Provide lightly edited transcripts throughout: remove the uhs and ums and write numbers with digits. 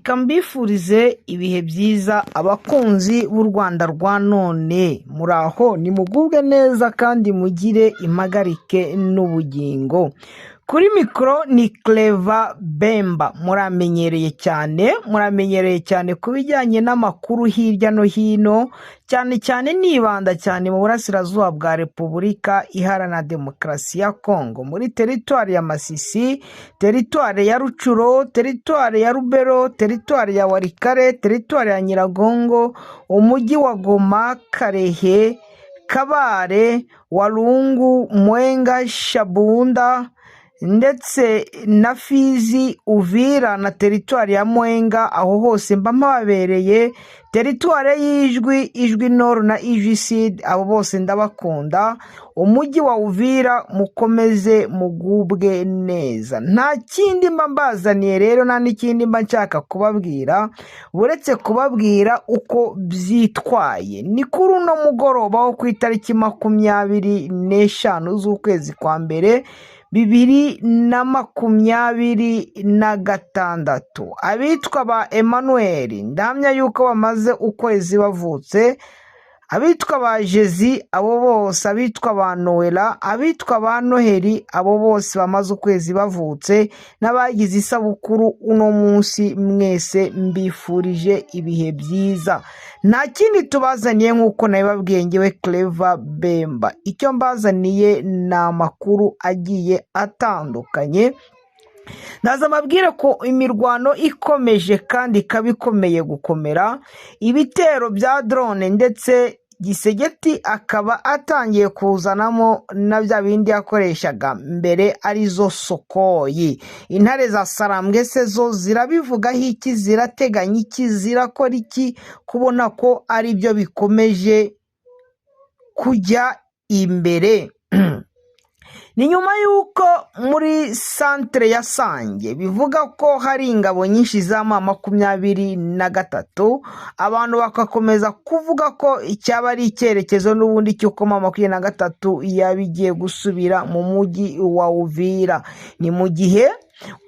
Reka mbifurize ibihe byiza abakunzi b'u Rwanda rwa none, muraho nimugubwe neza kandi mugire impagarike n'ubugingo. Kuri mikoro ni Clever Bemba, muramenyereye cyane, muramenyereye cyane ku bijyanye n'amakuru hirya no hino, cyane cyane nibanda cyane mu burasirazuba bwa Repubulika Iharanira Demokarasi ya Kongo, muri teritwari ya Masisi, teritwari ya Rutshuru, teritwari ya Lubero, teritwari ya Walikale, teritwari ya Nyiragongo, umujyi wa Goma, Kalehe, Kabare, Walungu, Mwenga, Shabunda ndetse na Fizi, Uvira na teritwari ya Mwenga, aho hose mba mpabereye, teritwari y'Ijwi, Ijwi Nord na Ijwi Sud, abo bose ndabakunda. Umujyi wa Uvira mukomeze mugubwe neza. Nta kindi mba mbazaniye rero, nta n'ikindi mba nshaka kubabwira uretse kubabwira uko byitwaye. Ni kuri uno mugoroba wo ku itariki 25 z'ukwezi kwa mbere 2026. Abitwa ba Emmanuel ndahamya yuko bamaze ukwezi bavutse, abitwa ba Jezi abo bose, abitwa ba Noella, abitwa ba Noheli, abo bose bamaze ukwezi bavutse n'abagize isabukuru uno munsi, mwese mbifurije ibihe byiza. Nta kindi tubazaniye nk'uko nabibabwiye ngewe Clever Bemba, icyo mbazaniye ni amakuru agiye atandukanye. Ndaza amabwire ko imirwano ikomeje kandi ikaba ikomeye gukomera, ibitero bya drone ndetse Tshisekedi akaba atangiye kuzanamo na bya bindi yakoreshaga mbere arizo Sukhoi. Intare za Sarambwe se zo zirabivugaho iki? Zirateganya iki? Zirakora iki? Kubona ko ari byo bikomeje kujya imbere. Ni nyuma y'uko muri santere ya Sange bivuga ko hari ingabo nyinshi za M23, abantu bagakomeza kuvuga ko icyaba ari icyerekezo n'ubundi cy'uko M23 yaba igiye gusubira mu mujyi wa Uvira. Ni mu gihe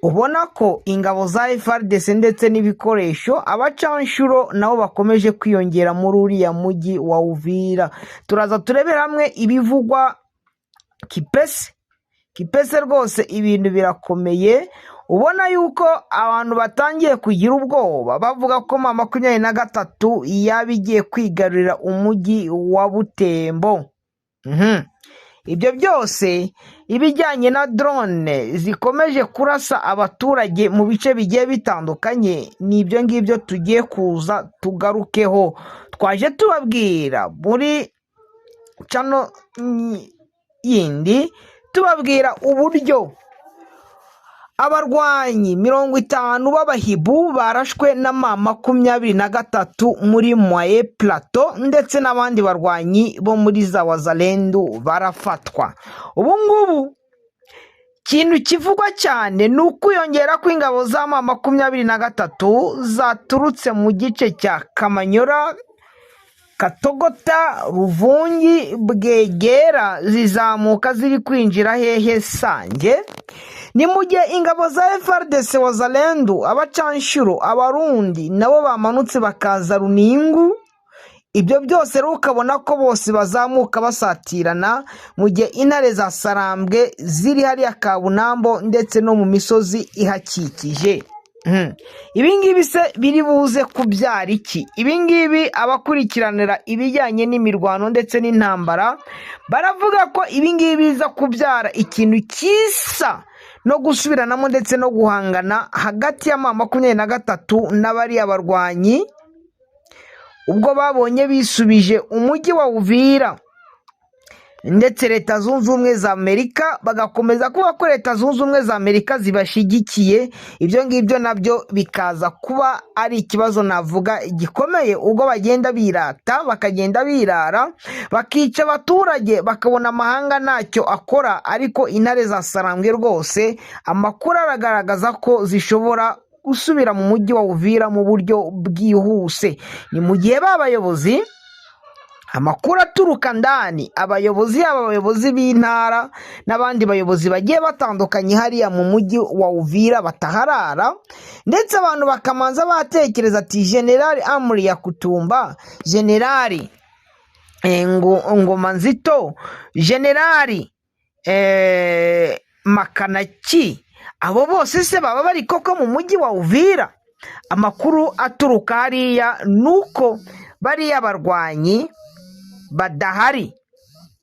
ubona ko ingabo za FARDC ndetse n'ibikoresho, abacanshuro nabo bakomeje kwiyongera muri uriya mujyi wa Uvira. Turaza turebera hamwe ibivugwa Kipese. Kipese rwose ibintu birakomeye, ubona yuko abantu batangiye kugira ubwoba bavuga ko M23 yaba igiye kwigarurira umujyi wa Butembo. Ibyo byose, ibijyanye na drone zikomeje kurasa abaturage mu bice bigiye bitandukanye, ni ibyo ngibyo tugiye kuza tugarukeho. Twaje tubabwira muri channel yindi, tubabwira uburyo abarwanyi 50 b'abahibu barashwe na M23 muri Moyen Plateau, ndetse n'abandi barwanyi bo muri za Wazalendo barafatwa. Ubu ngubu ikintu kivugwa cyane ni ukwiyongera kw'ingabo za M23 zaturutse mu gice cya Kamanyora, Katogota, Ruvungi, Bwegera, zizamuka ziri kwinjira hehe? Sange. Ni mu gihe ingabo za FARDC, Wazalendo, abacanshuro, Abarundi nabo bamanutse bakaza Runingu. Ibyo byose rero ukabona ko bose bazamuka basatirana, mu gihe intare za Sarambwe ziri hariya Kabunambo ndetse no mu misozi ihakikije. Ibi ngibi se biri buze kubyara iki? Ibi ngibi abakurikiranira ibijyanye n'imirwano ndetse n'intambara baravuga ko ibi ngibi biza kubyara ikintu cyisa no gusubiranamo ndetse no guhangana hagati ya M23 n'abariya barwanyi, ubwo babonye bisubije umujyi wa Uvira ndetse Leta Zunze Ubumwe za Amerika bagakomeza kuvuga ko Leta Zunze Ubumwe za Amerika zibashyigikiye. Ibyo ngibyo nabyo bikaza kuba ari ikibazo navuga gikomeye, ubwo bagenda birata, bakagenda birara, bakica abaturage, bakabona amahanga ntacyo akora. Ariko intare za Sarambwe rwose amakuru aragaragaza ko zishobora gusubira mu mujyi wa Uvira mu buryo bwihuse. Ni mu gihe ba bayobozi Amakuru aturuka ndani, abayobozi, yaba abayobozi b'intara n'abandi bayobozi bagiye batandukanye hariya mu mujyi wa Uvira bataharara, ndetse abantu bakamanza batekereza ati Generali Amuri Yakutumba, Generali Ngoma Nzito, Generali Makanaki, abo bose se baba bari koko mu mujyi wa Uvira? Amakuru aturuka hariya ni uko bariya barwanyi badahari,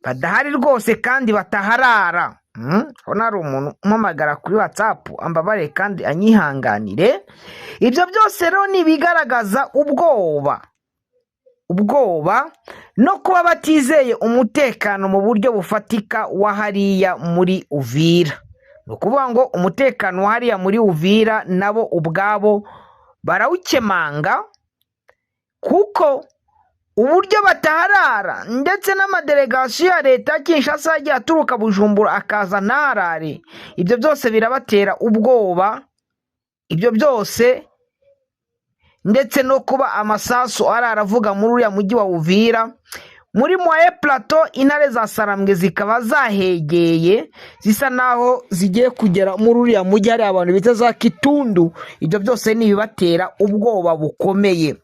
badahari rwose kandi bataharara. Urabona hari umuntu umpamagara kuri WhatsApp, ambabare kandi anyihanganire. Ibyo byose rero ni ibigaragaza ubwoba, ubwoba no kuba batizeye umutekano mu buryo bufatika wa hariya muri Uvira. Ni ukuvuga ngo umutekano wa hariya muri Uvira nabo ubwabo barawukemanga, kuko uburyo bataharara ndetse n'amadelegasiyo ya leta ya Kinshasa yagiye aturuka Bujumbura akaza ntaharare, ibyo byose birabatera ubwoba. Ibyo byose ndetse no kuba amasasu arara avuga muri uriya mujyi wa Uvira, muri Moyen Plateau, intare za Sarambwe zikaba zahegeye, zisa naho zigiye kugera muri uriya mujyi hari abantu bita za Kitundu. Ibyo byose ni ibibatera ubwoba bukomeye.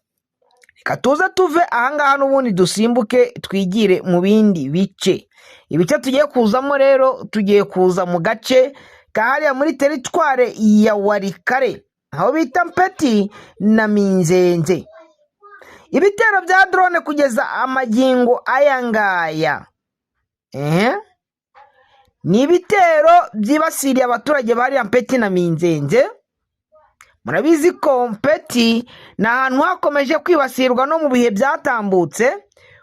Reka tuze tuve ahangaha n'ubundi dusimbuke twigire mu bindi bice. Ibice tugiye kuzamo rero, tugiye kuza mu gace ka hariya muri teritware ya Walikale, aho bita Mpeti na Minzenze. Ibitero bya drone kugeza amagingo aya ngaya, ni ibitero byibasiriye abaturage bariya Mpeti na Minzenze. Murabizi ko Mpeti ni ahantu hakomeje kwibasirwa no mu bihe byatambutse,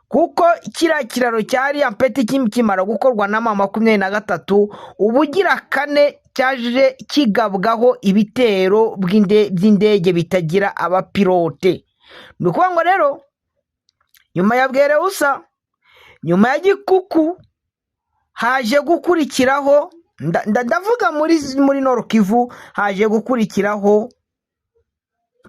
kuko kiriya kiraro cyariya Mpeti kimara gukorwa na M23, ubugira kane cyaje kigabwaho ibitero by'indege bitagira abapilote. Ni ukuvuga ngo rero nyuma ya Bwerewusa, nyuma ya Gikuku, haje gukurikiraho, ndavuga muri Nord Kivu, haje gukurikiraho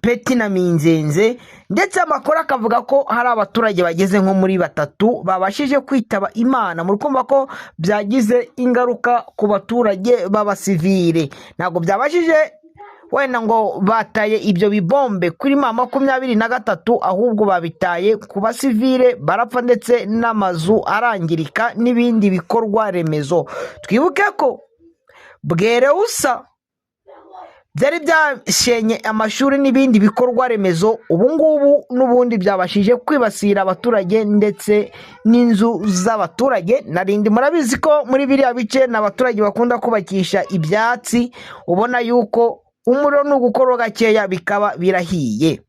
Peti na Minzenze, ndetse amakuru akavuga ko hari abaturage bageze nko muri batatu babashije kwitaba Imana. Muri kumva ko byagize ingaruka ku baturage b'abasivile. Ntabwo byabashije wenda ngo bataye ibyo bibombe kuri M23, ahubwo babitaye ku basivile, barapfa ndetse n'amazu arangirika n'ibindi bikorwa remezo. Twibuke ko Bwerewusa byari byashenye amashuri n'ibindi bikorwa remezo, ubu ngubu n'ubundi byabashije kwibasira abaturage ndetse n'inzu z'abaturage. Narindi murabizi ko muri biriya bice ni abaturage bakunda kubakisha ibyatsi, ubona yuko umuriro ni ugukora gakeya bikaba birahiye.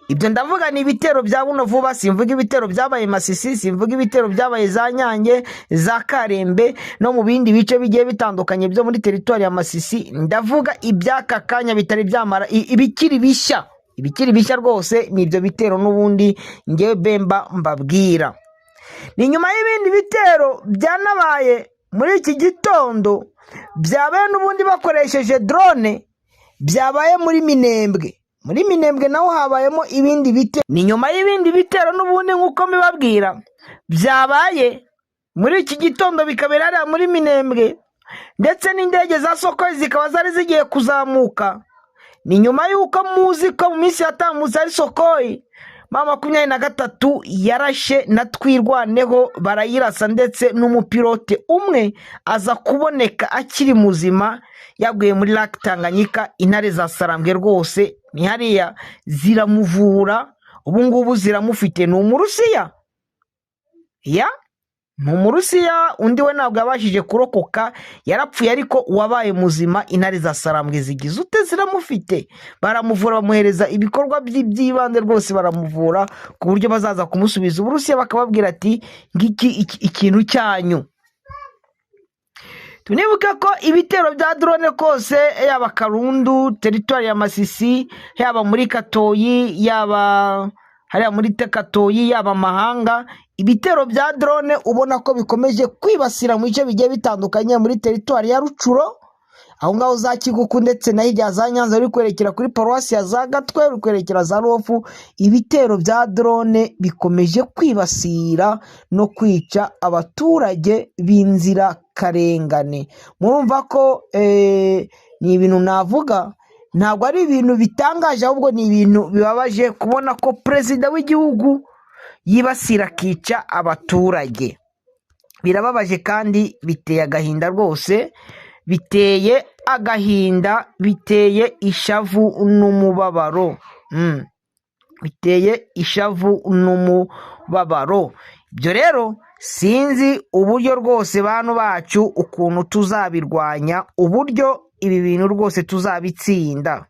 Ibyo ndavuga ni ibitero bya buno vuba, simvuga ibitero byabaye Masisi, simvuga ibitero byabaye za Nyange, za Karembe no mu bindi bice bigiye bitandukanye byo muri teritwari ya Masisi. Ndavuga iby'aka kanya bitari byamara ibikiri bishya, ibikiri bishya rwose ni ibyo bitero n'ubundi ngewe Bemba mbabwira. Ni nyuma y'ibindi bitero byanabaye muri iki gitondo, byabaye n'ubundi bakoresheje drone, byabaye muri Minembwe. Muri Minembwe naho habayemo ibindi bitero. Ni nyuma y'ibindi bitero n'ubundi nk'uko mbibabwira byabaye muri iki gitondo, bikabera hariya muri Minembwe, ndetse n'indege za Sukhoi zikaba zari zigiye kuzamuka. Ni nyuma y'uko muzi ko mu minsi yatambutse ari Sukhoi M23 yarashe na Twirwaneho barayirasa, ndetse n'umupilote umwe aza kuboneka akiri muzima yaguye muri Lac Tanganyika. Intare za Sarambwe rwose ni hariya ziramuvura, ubu ngubu ziramufite. Ni Umurusiya, ya ni Umurusiya. Undi we ntabwo yabashije kurokoka, yarapfuye, ariko uwabaye muzima intare za Sarambwe zigize ute? Ziramufite, baramuvura, bamuhereza ibikorwa by'ibanze rwose, baramuvura ku buryo bazaza kumusubiza Uburusiya bakababwira ati ngiki ikintu cyanyu. Tunibuke ko ibitero bya drone kose, yaba Karundu, teritwari ya Masisi, yaba muri Katoyi, yaba hariya muri Katoyi, yaba Mahanga, ibitero bya drone ubona ko bikomeje kwibasira mu bice bigiye bitandukanye muri teritwari ya Rutshuru, aho bita za Nyabiheke. Aho ngaho za Kiguku ndetse na hirya za Nyanza, uri kwerekera kuri paruwasi ya za Gatwe, uri kwerekera za Rubavu, ibitero bya drone bikomeje kwibasira no kwica abaturage b'inzirakarengane. Murumva ko ni ibintu navuga ntabwo ari ibintu bitangaje, ahubwo ni ibintu bibabaje kubona ko perezida w'igihugu yibasira akica abaturage. Birababaje kandi biteye agahinda rwose, biteye agahinda, biteye ishavu n'umubabaro. Biteye ishavu n'umubabaro. Ibyo rero sinzi uburyo rwose, bantu bacu, ukuntu tuzabirwanya, uburyo ibi bintu rwose tuzabitsinda.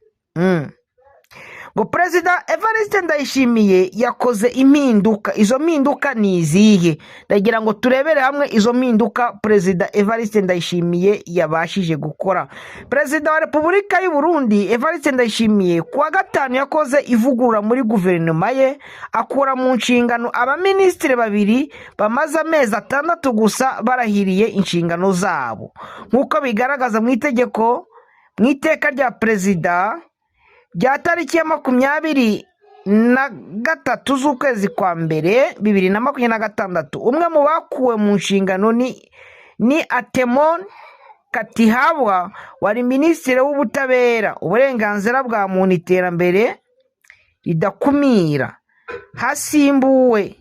Ngo Perezida Evariste Ndayishimiye yakoze impinduka. Izo mpinduka ni izihe? Ndagira ngo turebere hamwe izo mpinduka Perezida Evariste Ndayishimiye yabashije gukora. Perezida wa Repubulika y'u Burundi Evariste Ndayishimiye ku wa gatanu yakoze ivugurura muri guverinoma ye, akura mu nshingano abaminisitiri babiri bamaze amezi 6 gusa barahiriye inshingano zabo, nk'uko bigaragaza mu itegeko, mu iteka rya perezida rya tariki ya 23 z'ukwezi kwa mbere 2026. Umwe mu bakuwe mu nshingano ni Arthémon Katihabwa, wari minisitiri w'ubutabera, uburenganzira bwa muntu, iterambere ridakumira, hasimbuwe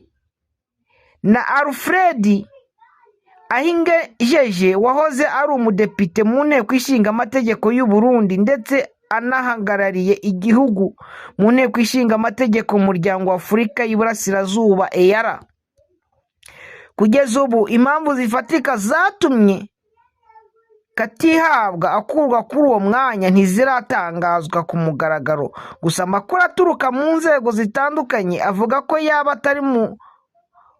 na Alfred Ahingejeje, wahoze ari umudepite mu Nteko Ishinga Amategeko y'u Burundi ndetse anahagarariye igihugu mu Nteko Ishinga Amategeko mu Muryango wa Afurika y'Iburasirazuba, EALA. Kugeza ubu impamvu zifatika zatumye Katihabwa akurwa kuri uwo mwanya ntiziratangazwa ku mugaragaro. Gusa amakuru aturuka mu nzego zitandukanye avuga ko yaba atari mu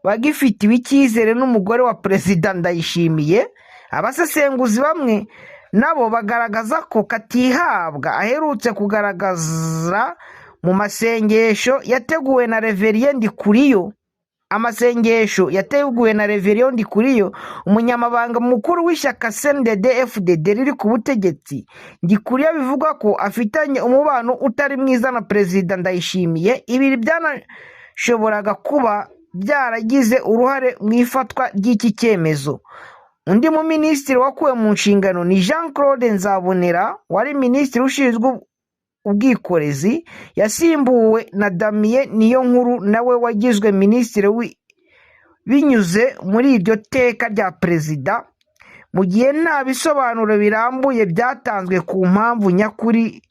bagifitiwe icyizere n'umugore wa Perezida Ndayishimiye. Abasesenguzi bamwe nabo bagaragaza ko Katihabwa aherutse kugaragaza mu masengesho yateguwe na Révérien Ndikuriyo, amasengesho yateguwe na Révérien Ndikuriyo, umunyamabanga mukuru w'ishyaka CNDD FDD riri ku butegetsi. Ndikuriyo bivugwa ko afitanye umubano utari mwiza na Perezida Ndayishimiye. Ibi byanashoboraga kuba byaragize uruhare mu ifatwa ry'iki cyemezo. Undi mu minisitiri wakuwe mu nshingano ni Jean Claude Nzabonera, wari minisitiri ushinzwe ubwikorezi, yasimbuwe na Damien Niyonkuru, nawe wagizwe minisitiri binyuze muri iryo teka rya perezida, mu gihe nta bisobanuro birambuye byatanzwe ku mpamvu nyakuri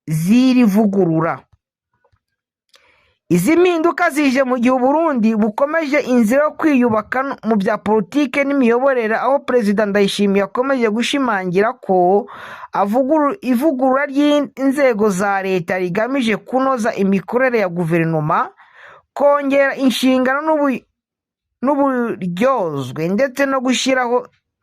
z'iri vugurura. Izi mpinduka zije mu gihe Uburundi bukomeje inzira yo kwiyubaka mu bya politike n'imiyoborere, aho Perezida Ndayishimiye akomeje gushimangira ko ivugurura ry'inzego za leta rigamije kunoza imikorere ya guverinoma, kongera inshingano n'uburyozwe, ndetse no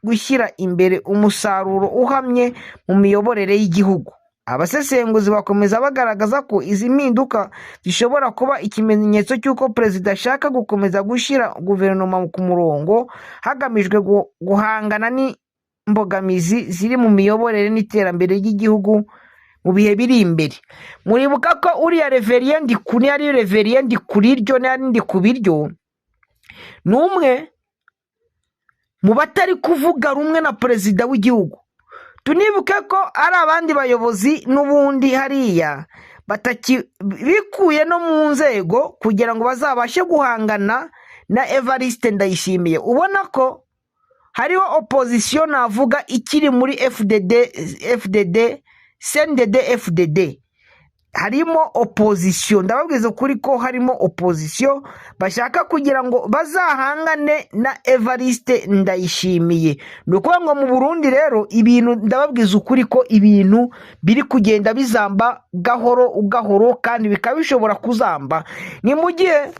gushyira imbere umusaruro uhamye mu miyoborere y'igihugu. Abasesenguzi bakomeza bagaragaza ko izi mpinduka zishobora kuba ikimenyetso cy'uko perezida ashaka gukomeza gushyira guverinoma ku murongo, hagamijwe guhangana n'imbogamizi ziri mu miyoborere n'iterambere ry'igihugu mu bihe biri imbere. Muribuka ko uriya Révérien Ndikuri, ari Révérien Ndikuriryo n'ari Ndikubiryo, ni umwe mu batari kuvuga rumwe na perezida w'igihugu. Tunibuke ko ari abandi bayobozi n'ubundi hariya bikuye no mu nzego kugira ngo bazabashe guhangana na Evariste Ndayishimiye. Ubona ko hariho opposition navuga ikiri muri FDD, FDD, CNDD FDD. Harimo opposition, ndababwiza ukuri ko harimo opposition bashaka kugira ngo bazahangane na Evariste Ndayishimiye. Ni ukuvuga ngo mu Burundi rero ibintu, ndababwiza ukuri ko ibintu biri kugenda bizamba gahoro gahoro kandi bikaba bishobora kuzamba. Ni mu gihe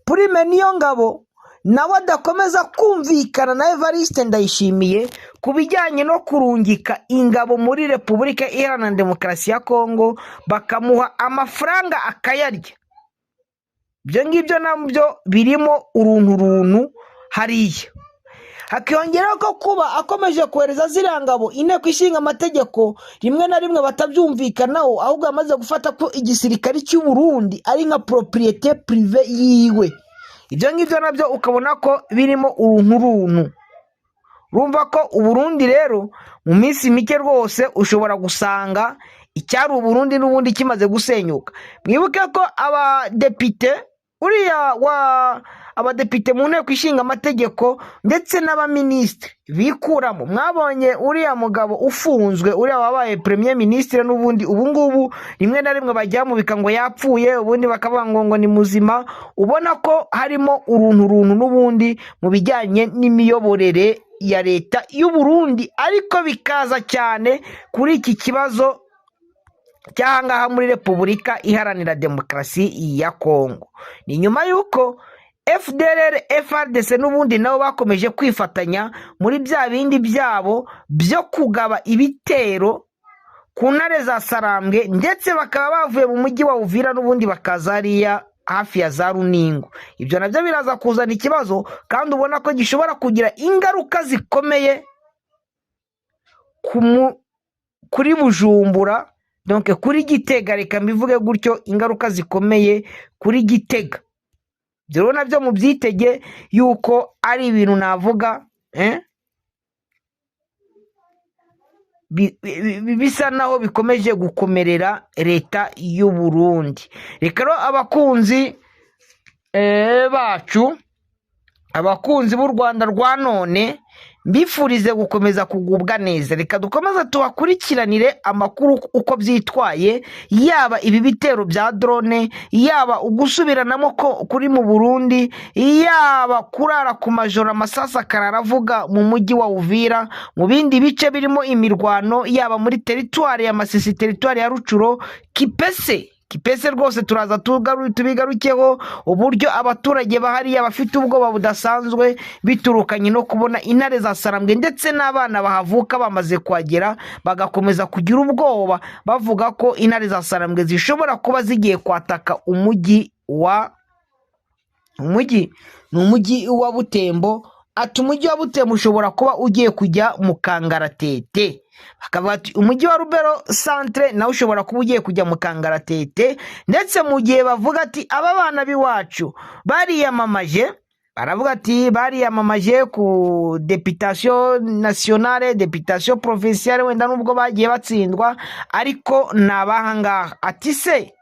Prime Niyongabo nawe adakomeza kumvikana na Evariste Ndayishimiye ku bijyanye no kurungika ingabo muri Repubulika Iharanira Demokarasi ya Kongo, bakamuha amafaranga akayarya. Ibyo ngibyo nabyo birimo uruntu runtu hariya. Hakiyongeraho ko kuba akomeje kohereza ziriya ngabo, inteko ishinga amategeko rimwe na rimwe batabyumvikanaho, ahubwo yamaze gufata ko igisirikare cy'u Burundi ari nka propriété privée yiwe. Ibyo ngibyo nabyo ukabona ko birimo urunturuntu. Urumva ko Uburundi rero mu minsi mike rwose ushobora gusanga icyari Uburundi n'ubundi kimaze gusenyuka. Mwibuke ko abadepite, uriya wa abadepite mu nteko ishinga amategeko ndetse n'abaminisitiri bikuramo, mwabonye uriya mugabo ufunzwe, uriya wabaye premier ministre n'ubundi ubu ngubu rimwe na rimwe bajya bamubika ngo yapfuye, ubundi bakavuga ngo ni muzima. Ubona ko harimo uruntu runtu n'ubundi mu bijyanye n'imiyoborere ya leta y'u Burundi, ariko bikaza cyane kuri iki kibazo cy'ahangaha muri Repubulika Iharanira Demokarasi ya Kongo. Ni nyuma y'uko FDLR, FARDC n'ubundi nabo bakomeje kwifatanya muri bya bindi byabo byo kugaba ibitero ku ntare za Sarambwe, ndetse bakaba bavuye mu mujyi wa Uvira n'ubundi bakaza hariya hafi ya za Runingo. Ibyo nabyo biraza kuzana ikibazo, kandi ubona ko gishobora kugira ingaruka zikomeye kuri Bujumbura, donc kuri Gitega, reka mbivuge gutyo, ingaruka zikomeye kuri Gitega. Ibyo rero nabyo mubyitege yuko ari ibintu navuga bisa naho bikomeje gukomerera leta y'u Burundi. Reka rero abakunzi bacu, abakunzi b'u Rwanda rwa none, mbifurize gukomeza kugubwa neza. Reka dukomeze tubakurikiranire amakuru uko byitwaye, yaba ibi bitero bya drone, yaba ugusubiranamo ko kuri mu Burundi, yaba kurara ku majoro amasasu akarara avuga mu mujyi wa Uvira, mu bindi bice birimo imirwano, yaba muri teritwari ya Masisi, teritwari ya Rutshuru, Kipese. Kipese rwose turaza tubigarukeho, uburyo abaturage bahariya bafite ubwoba budasanzwe biturukanye no kubona intare za Sarambwe ndetse n'abana bahavuka bamaze kuhagera, bagakomeza kugira ubwoba bavuga ko intare za Sarambwe zishobora kuba zigiye kwataka umujyi wa umujyi ni umujyi wa Butembo. Ati umujyi wa Butembo ushobora kuba ugiye kujya mu kangaratete. Bakavuga ati umujyi wa Rubero centre nawe ushobora kuba ugiye kujya mu kangaratete. Ndetse mu gihe bavuga ati aba bana b'iwacu bariyamamaje, baravuga ati bariyamamaje ku députation nationale, députation provinciale, wenda nubwo bagiye batsindwa, ariko ni abahangaha. Ati se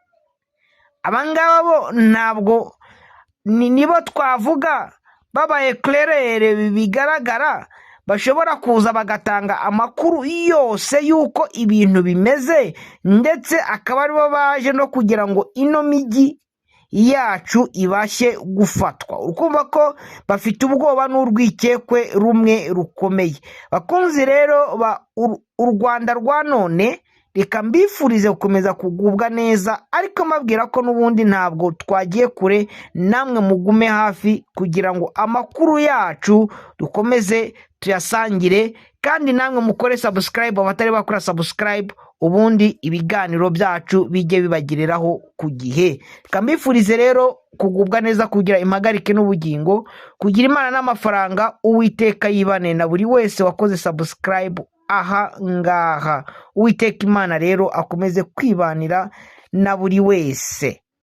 abangaba bo ntabwo nibo twavuga babaye clair bigaragara, bashobora kuza bagatanga amakuru yose y'uko ibintu bimeze, ndetse akaba aribo baje no kugira ngo ino mijyi yacu ibashe gufatwa. Ukumva ko bafite ubwoba n'urwikekwe rumwe rukomeye. Bakunzi rero ba u Rwanda rwa none, reka mbifurize gukomeza kugubwa neza, ariko mbabwira ko n'ubundi ntabwo twagiye kure, namwe mugume hafi kugira ngo amakuru yacu dukomeze tuyasangire, kandi namwe mukore subscribe abatari bakora subscribe, ubundi ibiganiro byacu bijye bibagereraho ku gihe. Reka mbifurize rero kugubwa neza, kugira impagarike n'ubugingo, kugira Imana n'amafaranga. Uwiteka yibane na buri wese wakoze subscribe aha ngaha. Uwiteka Imana rero akomeze kwibanira na buri wese.